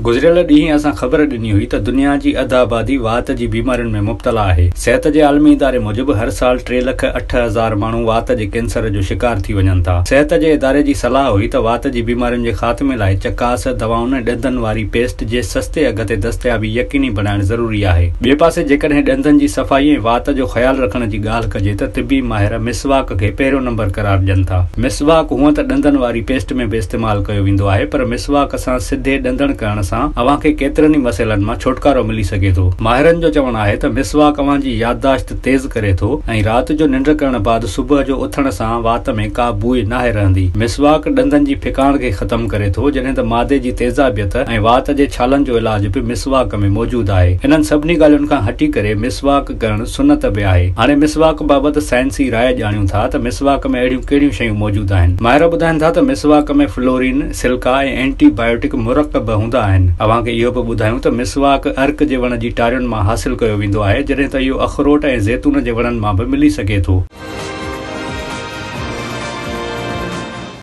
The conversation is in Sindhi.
گذريل ڏينهن اسان خبر ڏني هئي ته دنيا جي اڌ آبادي وات جي بيمارين ۾ مبتلا آهي. صحت جي عالمي اداري موجب هر سال ٽي لک 8000 ماڻهو وات جي ڪينسر جو شڪار ٿي وڃن ٿا. صحت جي اداري جي صلاح هئي ته وات جي بيمارين جي خاتمي لاء چڪاس، دوائن ۽ ڏندن واري پيسٽ جي سستي اگهه تي دستيابي يقيني بڻائڻ ضروري آهي. ٻئي پاسي جيڪڏهن ڏندن جي صفائي ۽ وات جو خيال رکڻ جي ڳالهه ڪجي ته طبي ماهر مسواڪ کي پهريون نمبر قرار ڏين ٿا. مسواڪ هونئن ته ڏندن واري پيسٽ ۾ به استعمال ڪيو ويندو آهي پر مسواڪ سان سڌي ڏندڻ ڪرڻ سان اوهان کي ڪيترن ئي مسئلن مان ڇوٽڪارو ملي سگهي ٿو. ماهرن جو چوڻ آهي ته مسواڪ اوهان جي يادداشت تيز ڪري ٿو ۽ رات جو ننڊ ڪرڻ بعد صبح جو اٿڻ سان وات ۾ ڪا بوء ناهي رهندي. مسواڪ ڏندن جي ڦڪاڻ کي ختم ڪري ٿو جڏهن ته معدي جي تيزابيت ۽ وات جي ڇالن جو علاج به مسواڪ ۾ موجود آهي. انهن سڀني ڳالهين کان هٽي ڪري مسواڪ ڪرڻ سنت به آهي. هاڻي مسواڪ بابت سائنسي راء ڄاڻيون ٿا ته مسواڪ ۾ اهڙيون ڪهڙيون شيون موجود آهن. ماهر ٻڌائن ٿا ته مسواڪ ۾ فلورين، سلڪا ۽ اينٽي بايوٽڪ مرڪب هوندا آهن. اوهان کي اهو به ٻڌايون ته مسواڪ ارڪ جي وڻ جي ٽارين مان حاصل ڪيو ويندو آهي جڏهن ته اهو اخروٽ ۽ زيتون جي وڻن مان به ملي سگهي ٿو.